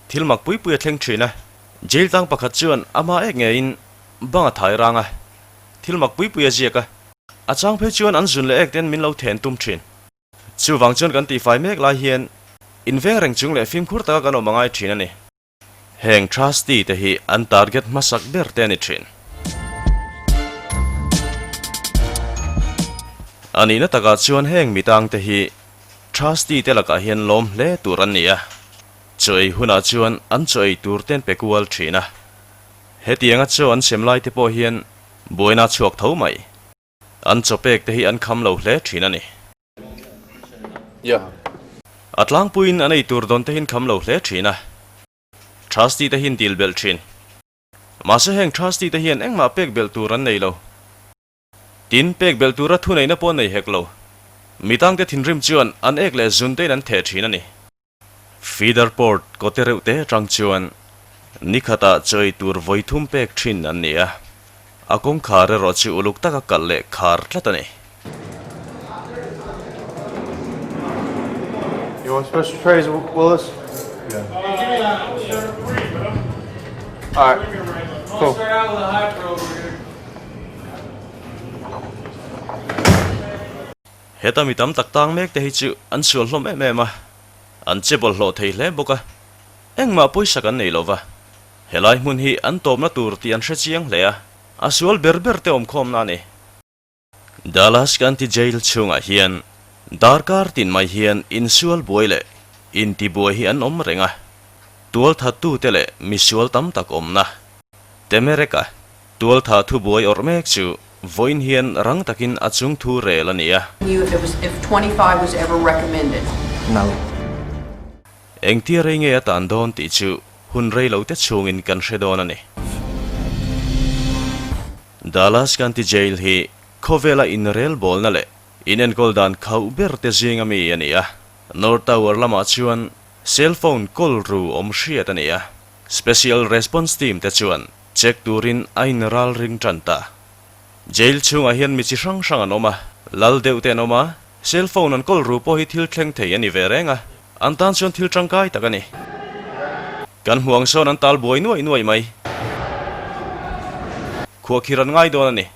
thil mak pui pui a thleng thin a, jail tang pakhat chuan ama ek ngeiin bang a thai rang a, thil mak pui pui a ziak a, a chang phei chuan an zun leh ek ten min lo then tum thin. Chuvang chuan kan tihfai mek lai hian inveng reng chung leh fimkhur taka kan awm a ngai thin a ni. Heng trustee te hi an target hmasak ber te a ni thin. A nihna takah chuan heng mitang te hi trustee te lakah hian lawm hle tur an ni a, chaw ei hunah chuan an chaw ei tur te an pe kual thin a. Hetianga chaw an sem lai te pawh hian buaina a chhuak tho mai. An chaw pek te hi an kham lo hle thin a ni. A tlangpuiin an ei tur dawn te hi an kham lo hle thin a. Trustee te hi an dil belh thin. Mahse heng trustee te hian engmah pek belh tur an nei lo. Tin, pek belh tura thuneihna pawh an nei hek lo. Mitangte thinrim chuan an ek leh zun tein an theh thin a ni. Feeder port kawte reuh te atang chuan nikhatah chaw ei tur vawi thum pek thin an ni a, a kawngkhar erawh chu uluk taka kalh leh khar tlat a ni. You want special trays, Willis? Yeah. All right. Cool. Heta mi tam tak tang mek te hi chu an sual hlawm em em a, an che bawlhhlawh thei hle bawk a, engmah pawisa kan nei lo va, helai hmun hi an tawpna tur tih an hre chiang hle a, a sual ber ber te awmkhawmna a ni. Dallas County Jail chhungah hian darkar tin mai hian insual buai leh intibuai hi an awm reng a, tualthattute leh misual tam tak awmna Temereka Tualtha thubuai awrh mek chu vawiin hian rang takin a chung thu rel a ni a. You if it was if 25 was ever recommended. No. Engtia rei nge a tan dawn tih chu hun rei lo te chhungin kan hre dawn a ni. Dallas County Jail hi khawvela inrelbawlna leh inenkawl dan khauh ber te zinga mi a ni a. North Tower lamah chuan cell phone kawl ru awm hriat a ni a. Special Response Team te chuan Check turin a in ral ring tan ta. Jail chhungah hian mi chi hrang hrang an awm a, lal deuh te an awm a, cell phone an kawl ru pawh hi thil thleng thei a ni ve reng a, an tan chuan thil tangkai tak a ni. Kan hmuh ang sawn an tal buai nuaih nuaih mai. Khuahkhir an ngai dawn a ni.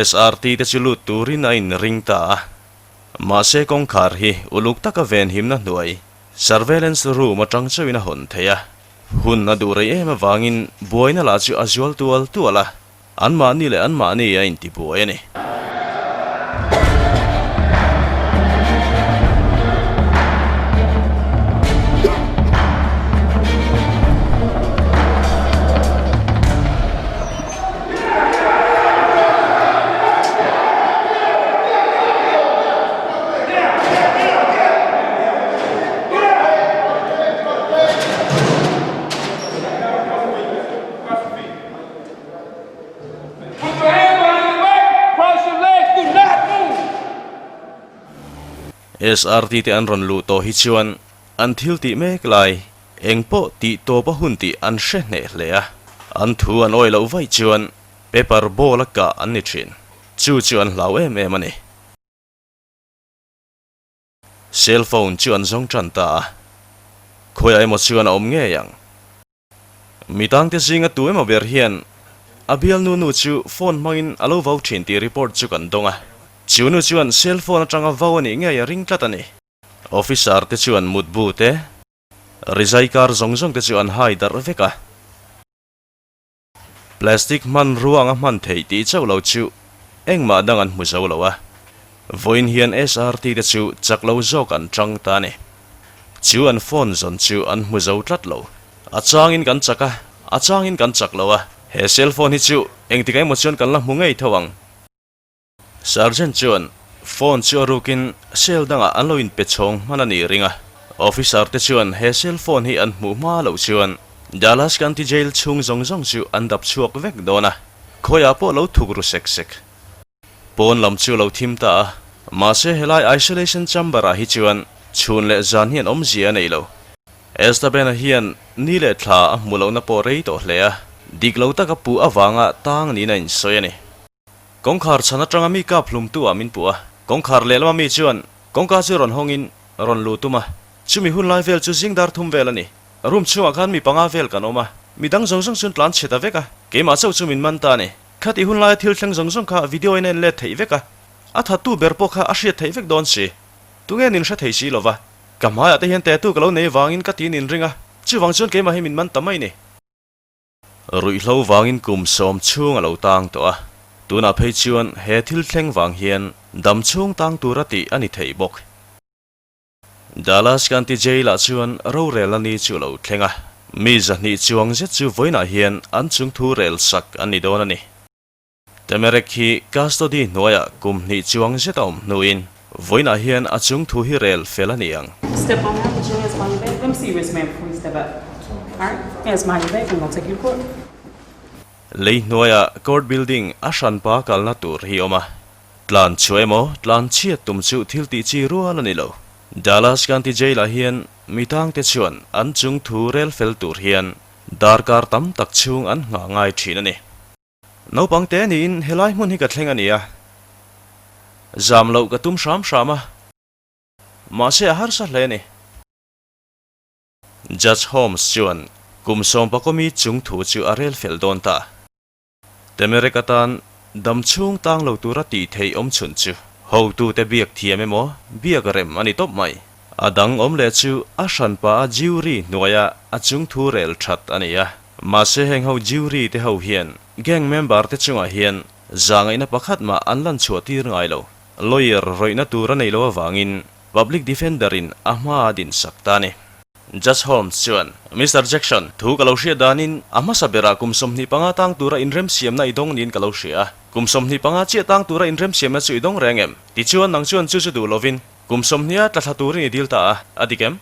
SRT te chu lut turin a in ring ta a, mahse kawngkhar hi uluk taka venhimna hnuai Surveillance room atang chauhin a hawn thei a, hun a duh rei em avangin buaina lah chu a zual tual tual a, anmahni leh anmahni a intibuai a ni. SRT te an rawn luh tawh hi chuan an thil tih mek lai eng pawh tih tawp a hun tih an hre hneh hle a, an thu an awih loh vaih chuan paper ball a kah an ni thin. Chu chu an hlau em em a ni. Cell phone chu an zawng tan ta a, khawiah emaw chuan a awm ngei ang. Mi tangte zinga tu emaw ber hian a bialnu nu chu phone hmangin a lo vau thin tih report chu kan dawng a. Chu nu chuan cell phone atanga vau a nih ngei a ring tlat a ni. Officer te chuan mutbu te, rizai kar zawng zawng te chu an hai darh vek a. Plastic hmanrua anga hman theih tih chauh lo chu engmah dang an hmu zo lo a, vawiin hian SRT te chu chak lo zawk an tang ta a ni. Chu an phone zawn chu an hmu zo tlat lo. A changin kan chak a, a changin kan chak lo a, he cell phone hi chu engtikah emaw chuan kan la hmu ngei tho ang. Sergeant chuan phone chu a rukin cell dangah an lo inpe chhawng hman a nih ring a. Officer te chuan he cell phone hi an hmuh hma loh chuan Dallas County Jail chhung zawng zawng chu an dap chhuak vek dawn a, khawiah pawh lo thuk ru sek sek. Pawn lam chu lo thim ta a, mahse helai isolation chamber ah hi chuan chhun leh zan hian awmzia a nei lo. Esteban-a hian ni leh thla a hmu lohna pawh rei tawh hle a, dik lo taka puh avanga tang niin a insawi a ni. Kawngkhar chhan atanga mi kap hlumtu ah min puh a, kawngkhar lehlama mi chuan kawngka chu rawn hawngin rawn luh tum a, chumi hun lai vel chu zing dar thum vel a ni. Room chhungah khan mi panga vel kan awm a, mi dang zawng zawng chuan tlan chhe ta vek a, keimah chauh chu min man ta a ni. Khati hun laia thil thleng zawng zawng kha video in a en let theih vek a, a thattu ber pawh kha a hriat theih vek dawn si. Tunge nin hre thei si lova, ka hmaiah te hian tattoo ka lo nei vangin ka ti nin ring a, chuvang chuan keimah hi min man ta mai ni. Ruihhlo vangin kum sawm chhung a lo tang tawh a, tunah phei chuan he thil thleng vang hian dam chhung tang tura tih a ni thei bawk. Dallas County Jail ah chuan rorelna ni chu a lo thleng a, mi zahnih chuang zet chu vawiinah hian an chung thu rel sak an ni dawn a ni. Temerek hi custody hnuaiah kum hnih chuang zet a awm hnuin vawiinah hian a chung thu hi rel fel a ni ang. Step on out, put your hands behind your back. Let me see your wristband before you step up. Alright, hands behind your back, I'm gonna take you to court. Lei hnuaiah court building a hranpa kalna tur hi awm a, Tlan chu emaw, tlan chhiat tum chu thil tih chi rual a ni lo. Dallas County Jail ah hian mi tangte chuan an chung thu rel fel tur hian darkar tam tak chhung an nghah ngai thin a ni. Naupang te niin helai hmun hi ka thleng a ni a, zam loh ka tum hram hram a, mahse a harsa hle a ni. Judge Holmes chuan kum sawmpakawmi chung thu chu a rel fel dawn ta. Temerek atan dam chhung tang lo tura tih theih awm chhun chu hotute biak thiam emaw biak rem a ni tawp mai. A dang awm leh chu a hranpa a jury hnuaia a chung thu rel that a ni a. Mahse heng ho jury te ho hian gang member te chungah hian zahngaihna pakhat mah an lan chhuah tir ngai lo. Lawyer rawihna tur a neih loh avangin public defender in a hma a din sak ta a ni. Judge Holmes chuan, Mister Jackson, thu ka lo hriat danin a hmasa berah kum 25 tang tura inremsiamna i dawng niin ka lo hria a. Kum 25 chiah tang tura inremsiamna chu i dawng reng em? Tichuan nang chuan chu chu duh lovin kum 20 a tla thla turin i dil ta a, a dik em?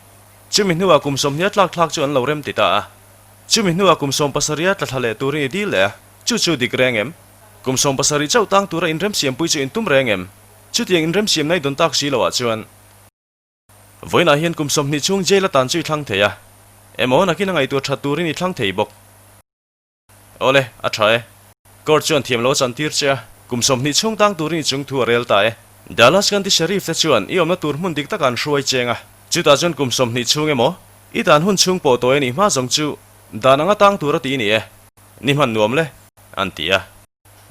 Chumi hnuah kum 20 a tlak thlak chu an lo rem ti ta a. Chumi hnuah kum 70 a tla thla leh turin i dil leh a, chu chu dik reng em? Kum 70 chauh tang tura inremsiampui chu intum reng em? Chutiang inremsiamna i dawn tak si loah chuan, Vawiinah hian kum 20 chhung jail atan chu i thlang thei a, emaw nakin a ngaihtuah that turin i thlang thei bawk. Awle, a tha e. Court chuan thiam lo a chantir che a, kum 20 chhung tang turin i chung thu a rel ta e. Dallas County Sheriff te chuan i awmna tur hmun dik takah an hruai cheng a, chutah chuan kum 20 chhung emaw i dan hun chhung pawh tawi a nih hma zawng chu dan anga tang tur a ti ni e. Ni hman nuam le, an ti a.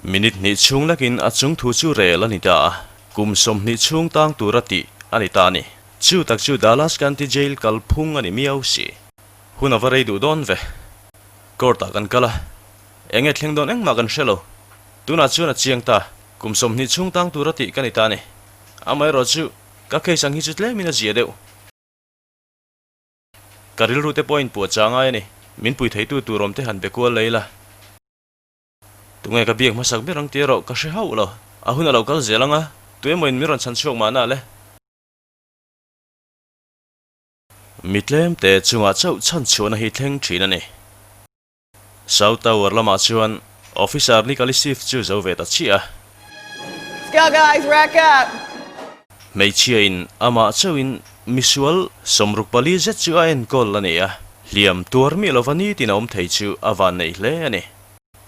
Minute hnih chhung lekin a chung thu chu rel a ni ta a, kum 20 chhung tang tura tih a ni ta a ni. Chu tak chu Dallas County Jail kalphung a ni miau si. Hun a va rei duh dawn ve. Court ah kan kal a, eng nge thleng dawn engmah kan hre lo. Tunah chuan a chiang ta, kum 20 chhung tang tura tih ka ni ta a ni. Amaherawh chu ka case ang hi chu tlemin a zia deuh. Ka rilru te pawhin puah chah ngai a ni. Min pui theitu tur awm te han be kual lei la. Tunge ka biak hmasak ber ang tih erawh ka hre hauh lo. A hun a lo kal zel ang a, tu emaw in min rawn chhan chhuak mahna le. Mi tlem te chungah chauh chhan chhuahna hi thleng thin a ni. South Tower lamah chuan Officer Nick Alisif chu zo ve ta chiah a. Let's go guys, rack up! Hmeichhia in amah chauhin misual 64 zet chu a enkawl a ni a, hliam tuar miah lova nitin a awm thei chu a van nei hle a ni.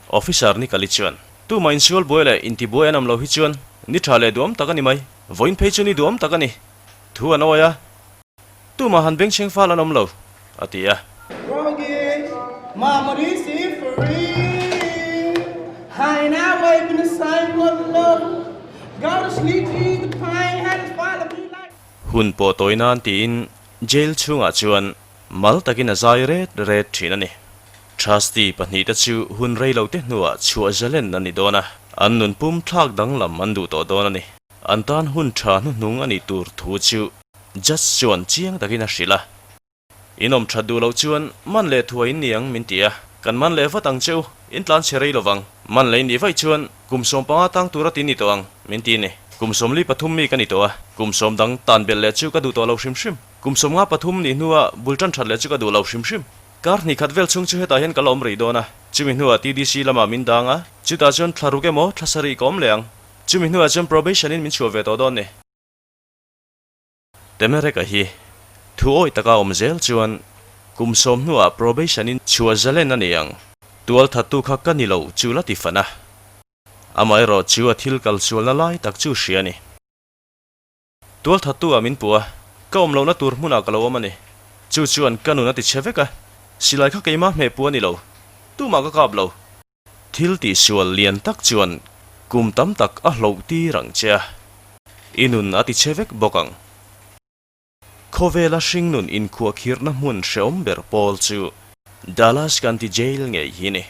Officer Nikali chuan, Tumah insual buai leh intibuai an awm lo hi chuan ni tha leh duhawm tak a ni mai. Vawiin phei chu ni duhawm tak a ni. Thu an awi a, tumah han bengchheng fal an awm lo, a ti a. Hun pawh tawi nan tiin jail chhungah chuan Mal takin a zai ret ret thin a ni. Trustee pahnihte chu hun rei lo te hnuah chhuah zalen an ni dawn a, an nun pum thlak danglam an duh tawh dawn a ni. An tan hun tha hnuhnung a nih tur thu chu Judge chuan chiang takin a hrilh a. In awm that duh loh chuan man leh thuai in ni ang min ti a, kan man leh vat ang che u, in tlan chhe rei lovang. Man leh in nih vaih chuan kum 15 tang tura ti ni tawh ang min ti a ni. Kum 43 mi ka ni tawh a, kum sawm dang tan belh leh chu ka duh tawh lo hrim hrim. Kum 53 nih hnua bul tan that leh chu ka duh lo hrim hrim. Kar hnih khat vel chhung chu hetah hian ka la awm rih dawn a, chumi hnuah TDC lamah min dang a, chutah chuan thla ruk emaw thla sarih ka awm leh ang. Chumi hnuah chuan probation in min chhuah ve tawh dawn ni. Temereka hi thu awih taka awm zel chuan Kum sawm hnuah probation in chhuah zalen a ni ang. Tualthattu kha ka ni lo chu la ti fan a. Amaherawh chu a thil kal sualna lai tak chu hria a ni. Tualthattu ah min puh a, ka awm lohna tur hmunah ka lo awm a ni. Chu chuan ka nun a ti chhe vek a, silai kha keimah hmeh puh a ni lo. Tumah ka kap lo. Thil tihsual lian tak chuan kum tam tak a hloh tir ang che a, i nun a ti chhe vek bawk ang. Khawvela hringnun inkhuahkhirhna hmun hreawm ber pawl chu Dallas County Jail ngei hi ni.